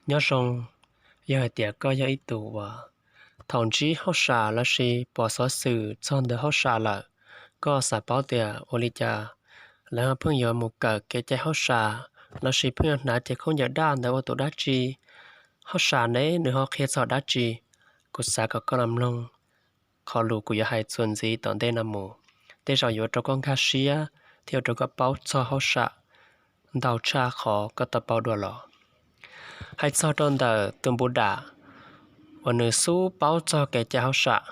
Nyob zoo, yog hais tias koj yog ib tug uas thaum ntsib hauj sam lossis pom xov xwm txog ntawm hauj sam lawm, koj xav paub tias ua li cas lawv ho pheej yuav mus kawm kev cai hauj sam, lossis pheej yuav hnav cev khaub ncaws daj ntawd ua tus dab tsi, hauj sam ne nws ho qhia txog dab tsi, kuv xav kom koj los mloog qhov lus kuv yuav hais txuas ntxiv tom ntej no mus. Tej zaum yuav ua rau koj nkag siab thiab ua rau koj paub txog hauj sam ntau tshaj qhov koj tau paub dua los. Hais txog rau ntawm tus npus dam uas nws xub paub txog kev cai hauj sam,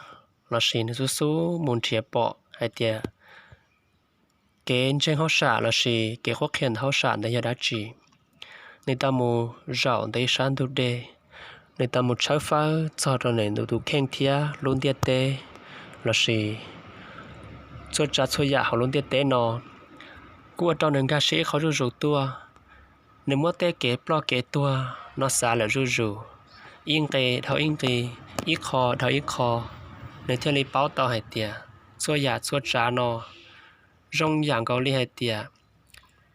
lossis nws xub xub mus nrhiav pom hais tias kev ntseeg hauj sam lossis kev qhuab qhia ntawm hauj sam ntawd yog dab tsi. Nws tau mus zaum ntawm ib sab ntug dej, nws tau mus tshawb fawb txog rau nws tus kheej thiab lub ntiaj teb, lossis txhua tsav txhua yam hauv lub ntiaj teb no, kuj ua rau nws nkag siab ib qho zuj zus tuaj. Nws muab tej kev ploj kev tuag no xav lawm zuj zus, ib nqe dhau ib nqe, ib qho dhau ib qho, nws thiaj li paub tau hais tias txhua yam txhua tsav no zoo yam nkaus li hais tias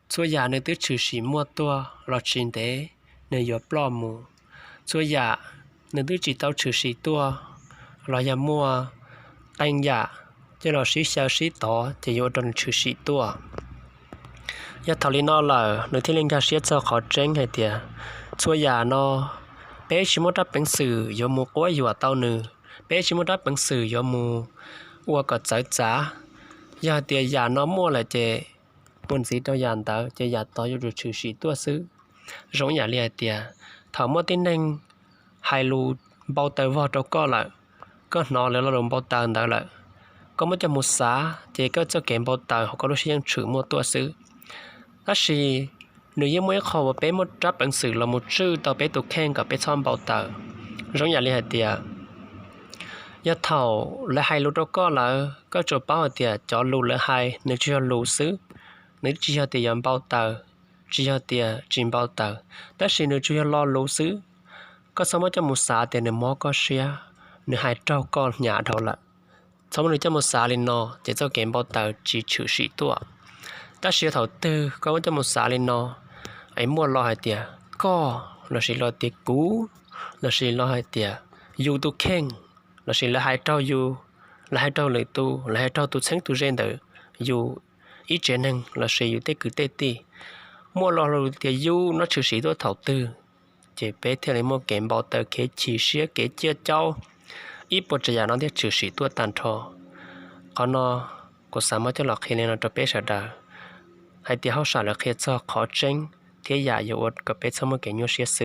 txhua yam nws twb tshwm sim muaj tuaj los tsis ntev nws yuav ploj mus. Txhua yam nws twb tsis tau tshwm sim tuaj los yog muaj qee yam coj los sib xyaw sib tov ces yuav ua rau nws tshwm sim tuaj. Yog thaum li no lawm nws thiaj li nkag siab txog qhov tseeb hais tias txhua yam no peb tsis muaj rab peev xwm yuav mus quab yuam tau nws, peb tsis muaj rab peev xwm yuav mus ua kom txawv txav. Yog hais tias yam no muaj lawm ces mus ntxiv rau yam ntawd ces yam tod yuav tsum tshwm sim tuaj xwb. Zoo ib yam li hais tias thaum muaj tib neeg hais lus npau taws vog rau koj lawm, koj hnov lawv lo lus npau taws ntawd lawm, koj muab coj mus xav ces koj txoj kev npau taws hauv koj lub siab yeej tshwm muaj tuaj xwb. Tab sis nws yeej muaj ib qho uas peb muaj rab peev xwm los mus tswj tau peb tus kheej kom peb txhob npau taws. Zoo ib yam li hais tias yog thaum lawv hais lus rau koj lawm, koj tsuas paub hais tias cov lus lawv hais nws tsis yog lus xwb, nws tsis yog tias yuav npau taws, tsis yog tias tsis npau taws, tab sis nws tsuas yog lo lus xwb. Koj txhob muab coj mus xav tias nws mob koj siab, nws hais raug koj hnyav dhau lawm. Txhob muab nws coj mus xav li no ces txoj kev npau taws tsis tshwm sim tuaj. Tab sis yog thaum twg koj muab coj mus xav li no, es muaj lo hais tias koj, lossis lo tias kuv, lossis lo hais tias yus tus kheej, lossis lawv hais raug yus, lawv hais raug lwm tus, lawv hais raug tus txheeb tus ze ntawm yus ib tsev neeg lossis yus tej kwv tej tij, muaj lo lus tias yus no tshwm sim tuaj thaum twg, ces peb thiaj li muaj kev npau taws, kev chim siab, kev ciaj caub, ib puas tsav yam no thiaj tshwm sim tuaj tag nrho. Qhov no kuv xav muab coj los qhia li no rau peb sawv daws, hais tias hauj sam lawv qhia txog qhov tseeb thiab yam yuav ua kom peb txhob muaj kev nyuaj siab xwb.